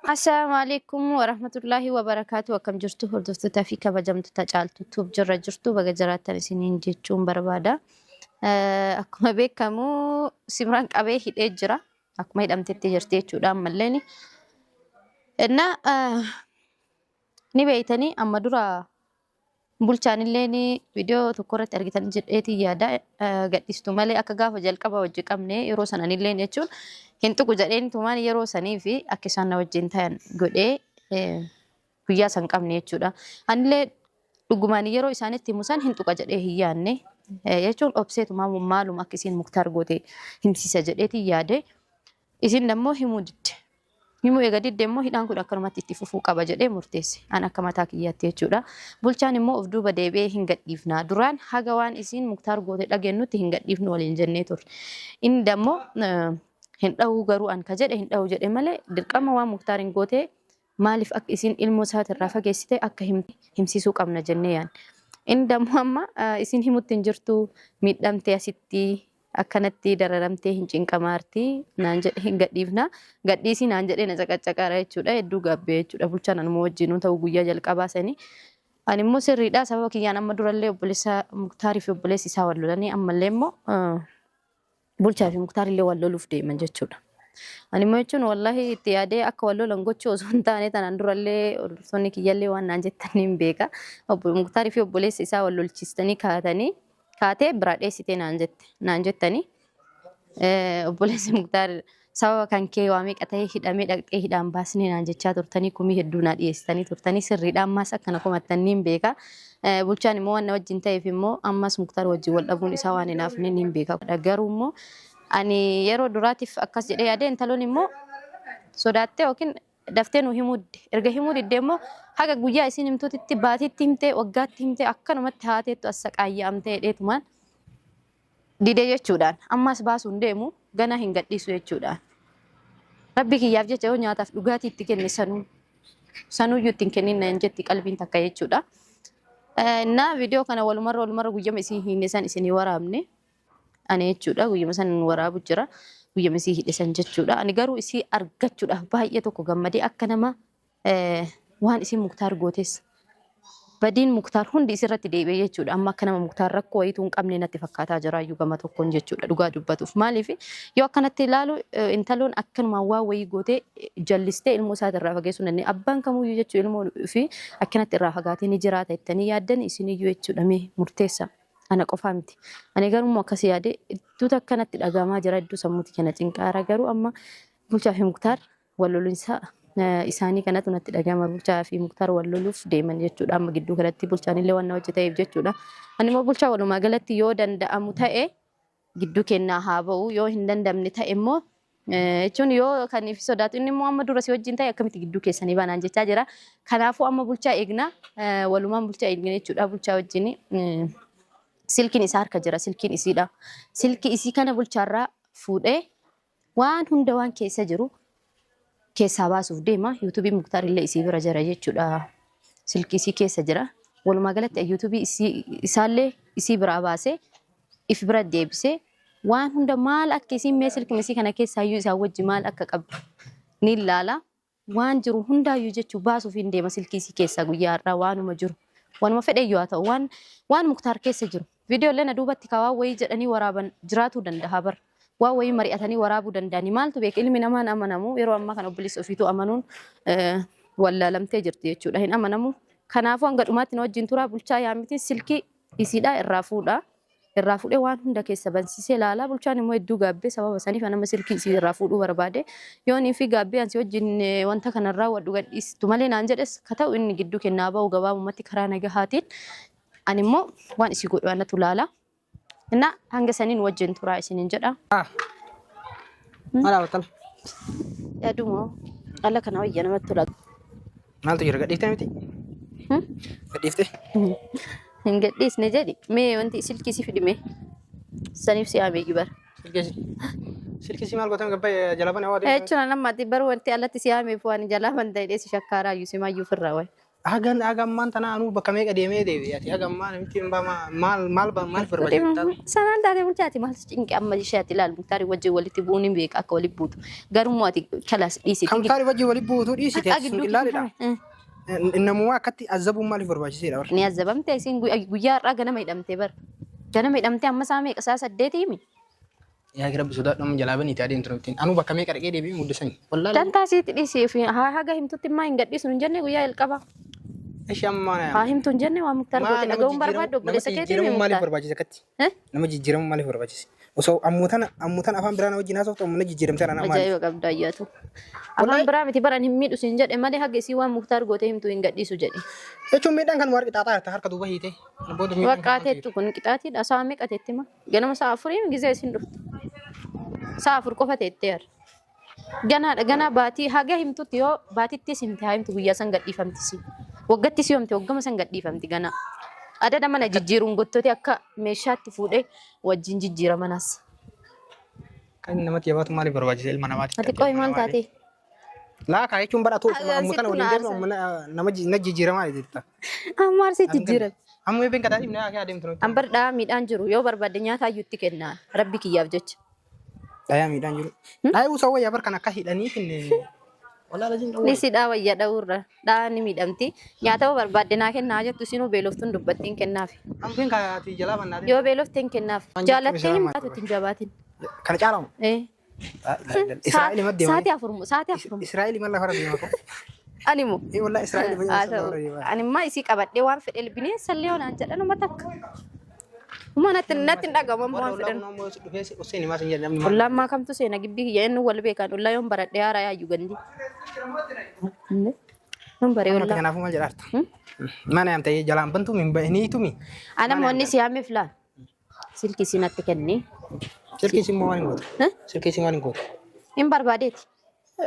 Assalaamu alaikum warahmatullaahi wabarakaatu. Akkam jirtu hordoftoota fi kabajamtoota Caaltuu Tube jirra jirtu baga jiraattan isiniin jechuun barbaada. Akkuma beekamu Simraan qabee hidhee jira. Akkuma hidhamtetti jirti jechuudha ammalleen. Inna ni beeytanii amma dura Bulchaan illeen viidiyoo tokko irratti argitan jedheetiin yaada gadhiistu malee akka gaafa jalqaba wajji qabne yeroo san anilleen jechuun hin tuqu jedheen tumaan yeroo sanii fi akka isaan na wajjin ta'an godhee guyyaa san qabne jechuudha. Anillee dhugumaan yeroo isaanitti himu san hin tuqa jedhee hin yaadne jechuun obseetumaa maaluma akka isiin muktaar goote himsiisa jedheetiin yaade isin dammoo himuu didde. Himuu eega didde immoo hidhaan kun akkanumatti itti fufuu qaba jedhee murteesse. An akka mataa kiyyaatti jechuudha. Bulchaan immoo of duuba deebi'ee hin gadhiifna. Duraan haga waan isiin Muktaar goote dhageennutti hin gadhiifnu waliin jennee turre. Inni dammoo hin dhahuu garuu an ka jedhe hin dhahu jedhe malee dirqama waan Muktaar hin gootee maaliif akka isiin ilmoo isaatirraa fageessite akka himsiisuu qabna jennee yaadne. Inni dammoo amma isiin himutti hin jirtu miidhamtee asitti akkanatti dararamtee hin cinqamaarti naan jedhe hin gadhiifna gadhiisii naan jedhee na caqaccaqaara jechuudha hedduu gaabbee jechuudha bulchaan anuma wajjinuu ta'u guyyaa jalqabaa sanii ani immoo sirriidha sababa kiyyaan amma durallee obboleessa Muktaarii fi obboleessi isaa wal lolanii ammallee immoo bulchaa fi Muktaarillee wal loluuf deeman jechuudha. Ani immoo jechuun wallaahi itti yaadee akka wal lolan gochuu osoo hin taane tanaan durallee hordoftoonni kiyyallee waan naan jettan hin beeka. Obbo Muktaarii fi obboleessi isaa wal lolchiistanii kaatanii kaatee biraa dheessitee naan jette naan jettanii obboleessi Muktaar sababa kan kee waa meeqa ta'ee hidhamee dhaqxee hidhaan baasnee naan jechaa turtanii kumii hedduu naa dhiyeessitanii turtanii sirriidha ammas akkana komattan niin beeka. Bulchaan immoo waan na wajjin ta'eef immoo ammas Muktaar wajjin wal dhabuun isaa waan hin hafne niin beeka. Garuu immoo ani yeroo duraatiif akkas jedhee yaadee intaloon immoo sodaattee yookiin daftee nu himuu didde. Erga himuu didde immoo haga guyyaa isiin himtuutitti baatiitti himtee waggaatti himtee akkanumatti haateettu as saqaayya'amtee jedheetumaan dide jechuudhaan. Ammas baasuu hin deemu ganaa hin gadhiisu jechuudhaan. Rabbi kiyyaaf jecha yoo nyaataaf dhugaatii itti kenne sanuu sanuyyuu itti hin kennin naan jetti qalbiin takka jechuudha. Innaa viidiyoo kana walumarra walumarra guyyama isin hiine san isinii waraabne. Ani jechuudha guyyuma san waraabu jira. Guyyuma isii hidhe san jechuudha. Ani garuu isii argachuudhaaf baay'ee tokko gammadee akka nama waan isiin Muktaar gootes badiin Muktaar hundi isirratti deebi'e jechuudha. Amma akka nama Muktaar rakkoo wayiituu hin qabne natti fakkaataa jiraayyuu gama tokkoon jechuudha dhugaa dubbatuuf. Maaliif yoo akkanatti ilaalu intaloon akkanumaan waan wayii gootee jallistee ilmoo isaatirraa fageessuu hin dandeenye. Abbaan kamuyyuu jechuu ilmoo fi akkanatti irraa fagaatee ni jiraata jettanii yaaddan isiniyyuu jechuudha mee murteessa. Ana qofaa miti. Ani garuu immoo akkas yaade iddoo takka natti dhagahamaa jira iddoo sammuuti kana cinqaara garuu amma bulchaa fi muktaar wal loluunsa isaanii kanatu natti dhagahama bulchaa fi muktaar wal loluuf deeman jechuudha amma gidduu kanatti bulchaan illee waan na hojii ta'eef jechuudha. Ani immoo bulchaa walumaa galatti yoo danda'amu ta'e gidduu kennaa haa ba'u yoo hin dandamne ta'e immoo jechuun yoo kan ifi sodaatu inni immoo amma dura si wajjin ta'e akkamitti gidduu keessanii baanaan jechaa jira. Kanaafuu amma bulchaa eegna walumaan bulchaa eegna jechuudha bulchaa wajjin silkiin isaa harka jira silkiin isiidha. Silkii isii kana bulchaarraa fuudhee waan hunda waan keessa jiru keessaa baasuuf deema. Yuutuubii Muktaar illee isii bira jira jechuudha. Silkii isii keessa jira. Walumaa galatti yuutuubii isaallee isii biraa baasee if bira deebisee waan hunda maal akka isiin mee silkuma isii kana keessaayyuu isaan wajji maal akka qabdu ni ilaala. Waan jiru hundaayyuu jechuu baasuuf hin deema silkii isii keessaa guyyaa har'aa waanuma jiru. Waanuma fedheyyuu haa ta'u waan waan Muktaar keessa jiru. Viidiyoo illee na duubatti ka waan wayii jedhanii waraaban jiraatuu danda'a bar. Waan wayii mari'atanii waraabuu danda'anii maaltu beeka ilmi namaa hin amanamu yeroo ammaa kana obboleessa ofiituu amanuun wallaalamtee jirti jechuudha hin amanamu. Kanaafuu hanga dhumaatti na wajjin turaa bulchaa yaamitiin silkii isiidhaa irraa fuudha. Irraa fuudhee waan hunda keessa bansiisee ilaala. Bulchaan immoo hedduu gaabbee sababa saniif nama silkii isii irraa fuudhuu barbaade. Yoonii fi gaabbee ansi wajjin wanta kana raawwadhu gadhiistu malee naan jedhes ka ta'u inni gidduu kennaa ba'u gabaabumatti karaa nagahaatiin ani immoo waan isii godhu anatu laala. Inna hanga saniin wajjin turaa isiniin jedha. Maal hawwattala? Yaaduma ala kana wayya namatti tola. Maaltu jira gadhiiftee miti? Gadhiiftee? Hin gadhiisne jedhi. Mee wanti silkii si fidime. Saniif si haamee bar. Silkii silkii si maal gootan gabbaa jala bane waa deemte. Jechuun amma ati bar wanti alatti si haameef waan jalaa banta jedhee si shakkaaraa iyyuu simaayyuu ofirraa wayi. Hagan haga ammaan tana anuu bakka meeqa deemee deebi'e ati haga ammaa namichi hin baama maal maal maal barbaachisa? Sanaan taatee bulchaati maal si cinqe amma ishee ati ilaal Muktaarii wajjin walitti bu'uun hin beeka akka walitti buutu. Garuu ati kalaas dhiisi. Kan Muktaarii wajjin walitti buutu dhiisite Akka sun gidduu qillaalidha. Namummaa akkatti azabuun maaliif barbaachiseedha bara? Ni azabamte isiin guyyaa har'aa ganama hidhamte bar. Ganama hidhamte amma isaa meeqa isaa saddeetii mi? Yaa rabbi sodaadhu amma jalaa baniiti adeemtu namttiin. Anuu bakka meeqa dhaqee deebi'ee muddisani. Wallaahi. Dantaa siiti dhiisi fi haa haga himtutti immaa hin gadhiisnu hin jenne guyyaa jalqabaa. Ishi amma maana Haa himtu hin jenne waan muktaar Maa goote nama dhaga'uun jijjiiramu barbaaddu nama obboleessa keetii mi jijjiiramuun maaliif muktaar? barbaachise akkatti? Eh? Nama jijjiiramuun maaliif barbaachise? Osoo ammuu tana afaan biraa na wajjin haasoftu ammoo na jijjiiramte ana maaliif? Ajaa'iba qabda ayyaatu. Afaan Wallaahi biraa miti baran hin miidhu siin jedhe malee haga isii waan muktaar goote himtu hin gadhiisu jedhe. Jechuun miidhaan kan warqi xaaxaa jirta harka duuba hiite. Kana booda miidhaan kan Waqqaa maaltu jira? teettu kun qixaatiidha. Sa'a meeqa teetti ma? Ganama sa'a afurii gizee isin dhuftu. Sa'a 4 qofa teettee har'a. Ganaadha ganaa baatii haga himtutti yoo baatittis himte haa himtu guyyaa san gadhiifamti si. Waggatti si himte waggama san gadhiifamti ganaa. Adada mana jijjiiruun gottote akka meeshaatti fuudhee wajjin jijjiira manas. Kan namatti jabaatu maaliif barbaachisa ilma namaatiif? Ati qoy maal taatee? Laakaa jechuun bara atu Agaan ammu tana sittu waliin na deemnu aarsa. amma nama na jijjiiramaa jirta. Amma arsii jijjiirame. Amma eebeen kataa dhibne akka adeemtu nutti. An bar dhahaa miidhaan jiru yoo barbaadde nyaata hayyutti kenna rabbi kiyyaaf jecha. Dhayaa miidhaan jiru. Dhayuu usa wayyaa bar kan akka hidhanii finne. Walaa lajiin dhawwa. Nisi dhaa wayya dha'uurra dhaa ni miidhamti. Nyaata yoo barbaadde naa kennaa jettu isinuu beeloftuun dubbattiin kennaafi. Amma been kaati jalaa bannaa. Yoo beelofte hin kennaaf. Waan Jaalattee jechuun hin isaa taatu ittiin jabaatin. Kana caalamu. Eh. Israa'el ma deema. Sa'aatii afur sa'aatii afur Israa'el ma lafarra deema ko. Ani moo. Eh wallahi Israa'el ma Haa ta'u. lafarra deema. Ani immoo isii qabadhee waan fedhe bineensa illee yoo naan jedhan uma takka. Uma natti natti hin dhagahamu amma Warra waan ollaa fedhan. kun ammoo dhufee Hussein himaa sin jedhe namni maal. Ollaan maa kamtu seena gibbii kiyya inni wal beekan ollaa yoon baradhee haaraa yaayyu gandi. Yoon baree Amma ollaa. kanaafuu maal jedhaarta? Mana yaamtee jalaan bantuu min bahiniitumi. Ana immoo inni si yaameef laal. Silkii isii natti kenni. Silkii isin maal hin gootu? Eh? Silkii isin maal hin gootu? Hin barbaadeeti.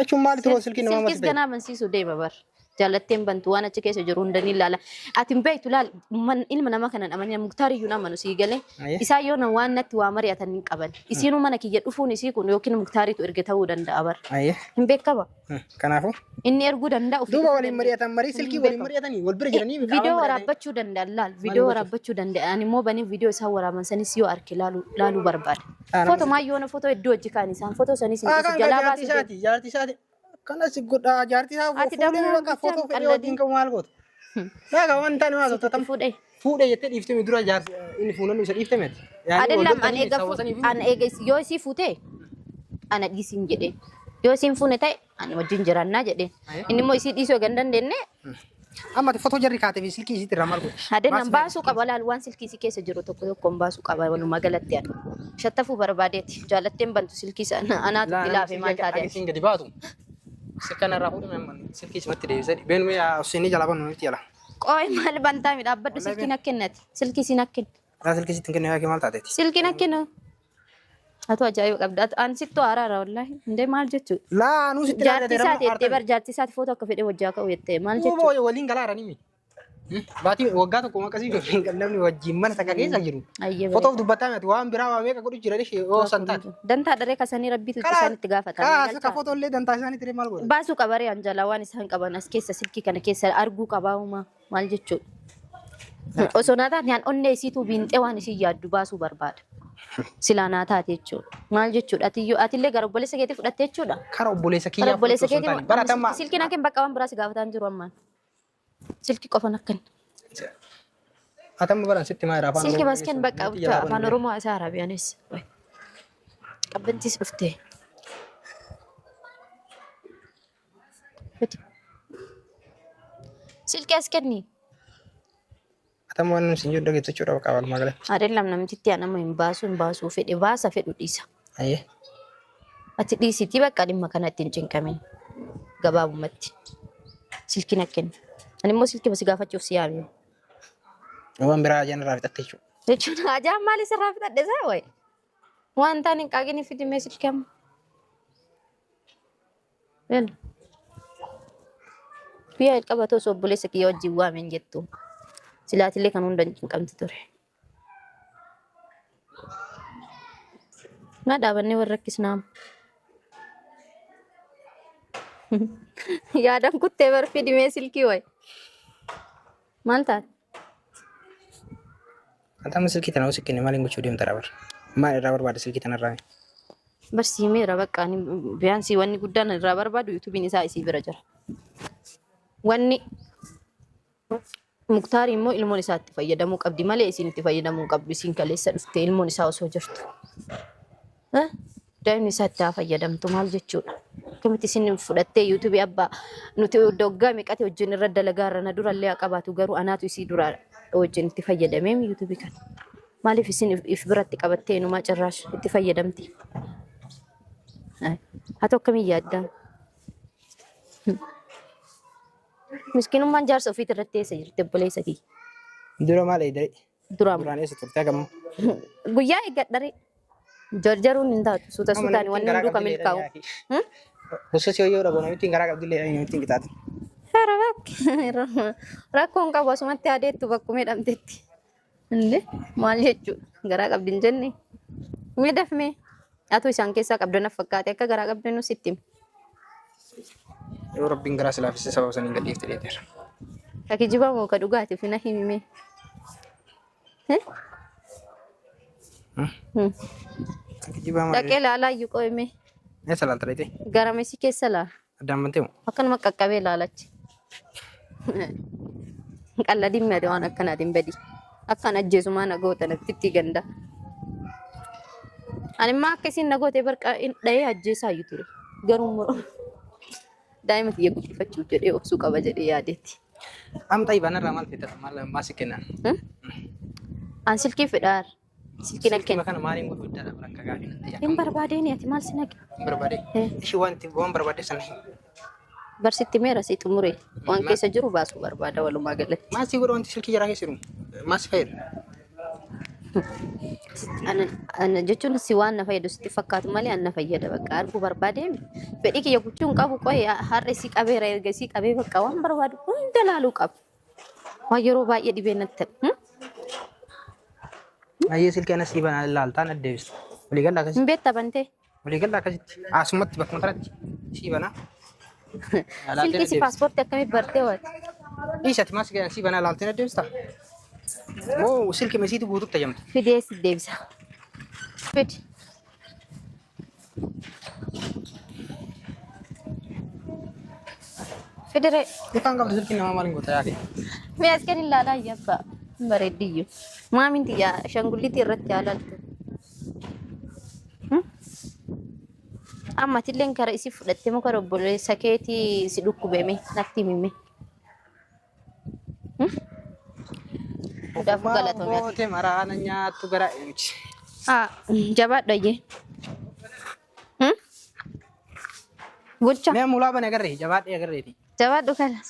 Jechuun maalitu hoo silkii namaa Silkiis mati ta'e? ganaa amansiisuu deema bar. Jaallatteen bantu waan achi keessa jiru hunda ni ilaala. Ati hin beektu laal ilma namaa kanan amanii muktaar iyyuu amanu sii galee. Aye. Isaan yoo na waan natti waa mari'atan hin qaban. Isiinuu mana kiyya dhufuun isii kun yookiin muktaariitu erge ta'uu danda'a bar. Aye. Hin beekama. Kanaafuu. Inni erguu danda'a ofii Duuba dhufuu waliin danda'a. mari'atan marii silkii Hin waliin beekamu. mari'atanii wal bira jiranii qaama Viidiyoo mari'atanii. waraabbachuu danda'an laal. Viidiyoo gochuuf? waraabbachuu danda'an. Ani immoo banii viidiyoo isaan waraaban sanis yoo arke laaluu laaluu barbaada. Ah, nama Foto maal yoona foto hedduu hojii kaan isaan foto sanis hin Ah, dhiisu kan jalaa jaartii baasuu deema. isaati jaartii isaati. Akkanas godhaa jaartii isaa Ati fuudhee dammoo bakka bichaan footoo fedhee qalladii. wajjin qabu maal goota? Laaga waan taane maal Sitti goota? fuudhee. Fuudhee jettee dhiiftee mi dura jaarsi inni fuunannu isa dhiiftee miti. Yaani wal Adellam an loltanii eega sababa saniif an eega yoo isii fuute ana dhiisiin jedheen. Yoo isiin fuune ta'e ani wajjin jiraannaa jedheen. Inni immoo isii dhiisuu eega hin dandeenye Amma ati footoo jarri kaatee fi silkii isiitti irraa maal godhe? Adellam baasuu qaba laal waan silkii isii keessa jiru tokko tokkoon baasuu qaba walumaa galatti ani. Shattafuu barbaadeeti. Jaalatteen bantu silkii sana anaatu itti laafe maal taate. Akka isiin gadi baatu. Silka narraa fuudhame amma silkii isimatti deebisee beenumee yaa Hussein jalaa bannu nuti jala. Qooyi maal bantaa mi dhaabbadhu silkii na kennati. Silkii si na kenna. Laa silkii sitti hin kennine yaa maal taateeti? Silkii na kenna. Atu ajaa'iba qabda. Atu an sittu araara wallaahi. Indee maal jechuudha? Laa anuu sitti Jaartii isaati jettee bar jaartii isaati footoo akka fedhe wajjaa ka'u jettee maal jechuudha? Duuba waliin galaa jiranii mi? Baatii waggaa tokko akkasii namni wajjin mana takka keessa jiru. Ayyee Fotoof dubbataa miti waan biraa waa meeqa godhu jira ishee yoo san taate. Dantaa dharee kasanii rabbiitu isaan itti gaafata. Karaa akka footoo illee dantaa isaanii tiree maal godha? Baasuu qabaree anjalaa waan isaan qaban as keessa silkii kana keessa arguu qabaa uumaa maal jechuudha. Osoo naa taate an onnee isiituu biinxee waan isiin yaaddu baasuu barbaada. Silaa naa taate jechuudha. Maal jechuudha? Atiyyuu atillee gara obboleessa keetii fudhatte jechuudha. Kara obboleessa Gara kiyyaa obboleessa fudhachuu osoo hin keetii taane. Bara tamma silkii naa kenni bakka waan biraa si gaafataa hin jiru ammaan. Silkii qofa nakkan. Atamma baran sitti maa afaan Silkii Oromoo masken bakka nutti jalaa afaan banne. Oromoo isaa Arabiyaanis. Qabbantiis dhuftee. Silkii as kenni. Atamma waan nuti sin jedhu dhageettu jechuudha bakka walumaa galatti. Adelam namtitti anama hin baasu hin baasuu fedhe baasa fedhu dhiisa. Ayyee. Ati dhiisitii bakka dhimma kanatti hin cinqamin. Gabaabumatti. Silkii na kenni. Ani immoo silkii si gaafachuuf si yaame. Waan biraa ajaan irraa fixatte jechuudha. Jechuun ajaan maali sirraa fixadhe isaa wayi. Waan taan hin qaaqini fidimee silkii amma. Yalla. Guyyaa jalqaba osoo obboleessa kiyya wajjin waameen jettu. Silaatillee kan hunda hin cinqamti ture. Maa dhaabannee wal rakkisnaa? Yaadan kuttee bar fidimee silkii wayi. Maal taate? Anta amma silkii tana osoo kenne maaliin gochuu deemta rabar? Maal irraa barbaada silkii tanarraa? Barsiimeera bakka ani biyaansii wanni guddaan irraa barbaadu yuutuubiin isaa isii bira jira. Wanni Muktaar immoo ilmoon isaa itti fayyadamuu qabdi malee isiin itti fayyadamuu hin qabdu. Isiin kaleessa dhuftee ilmoon isaa osoo jirtu. Eh? Daa'imni isaa itti haa fayyadamtu maal jechuudha? Akkamitti isin fudhattee yuutuubii abbaa nuti waggaa meeqati wajjin irra dalagaa irra na durallee haa qabaatu garuu anaatu isii dura wajjin itti fayyadamee yuutuubii kana. Maaliif isin if biratti qabattee inumaa cirraash itti fayyadamti? Haa ta'u akkamiin yaaddaa? Miskiinummaan jaarsa ofiit irratti eessa jirti obboleessa kiyya? Dura maal eedare? Duraan Duraan eessa turte hagamma? guyyaa eeggadhare. Jarjaruun hin taatu. Suuta suutaan wanni hunduu kan milkaa'u. Osoo si yoo dhabu namittiin garaa qabdillee namittiin qixaatin. Rakkoon qabu asumatti adeettu bakkuma hidhamtetti. Inde maal jechuudha? Garaa qabdi hin jenne. Mee dafmee atuu isaan keessaa qabda na fakkaate akka garaa qabdi nu sitti himi. Yoo rabbiin garaa si laaffise sababa saniin gadhiifte dheeteera. Ka kijibaa moo ka dhugaatiif na himi mee? Eh? Hmm. Kijibaa maal? Dhaqee laalaa iyyuu qo'e mee? Eessa laalta dheete? Gara mesii keessa laala. Addaan bantee moo? Akkanuma qaqqabee laalachi. Qalladin madi waan akkanaatiin badi. Akkan ajjeesumaa na goota natti itti ganda. Ani immoo akka isin na goote barqa dhahee ajjeesaa iyyuu ture. Garuu immoo daa'ima kiyya guddifachuuf jedhee obsuu qaba jedhee yaadeetti. Am xayyibaan irraa maal feeta? Maal maal si kennan? An silkii fedhaar. Silkii na kenna. Kana maaliin godhu adda dha akka gaarii natti Hin barbaadeen ati maal si naqe? Hin barbaade. Ishii waan itti waan barbaadde sana himi. Barsitti meera si xumure waan keessa jiru baasuu barbaada walumaa galatti. Maal si godha wanti silkii jaraa keessa jiru? Maal si fayyada? Ana jechuun si waan na fayyadu sitti fakkaatu malee an na fayyada bakka arguu barbaadee fedhii kiyya gochuu hin qabu qoye har'a si qabeera erga si qabee bakka waan barbaadu hunda laaluu qaba. Waan yeroo baay'ee dhibee natti ta'e. Ayyee silkii anas sii banaa ilaaltaa na deebista. Waliigalla akkasitti. Hin beekta bantee. Waliigalla akkasitti. Asumatti bakkuma kanatti sii banaa. Silkii si paaspoortii akkamitti bartee waati? Dhiisati maas sii banaa ilaaltee na deebista. Moo silkii mesiitu guututti tayyamta. Fidee si deebisa. Fidi. Fidire. Ifaan qabdu silkiin namaa maaliin goota yaake. Mee as kan ilaalaa iyyabba. Bareeddiyyu. Maamin tiyya ashangulliitii irratti haalaltu. Amma atilleen kara isii fudhattee moo kara obboleessa keetii si dhukkubeme natti himime. Hundaafuu galatoomi ati. Goote maraana nyaattu gara eenyuti. Ah, jabaadhu ayyee. Bulcha. Mee mulaa bane agarree jabaadhee agarreeti. Jabaadhu kanas.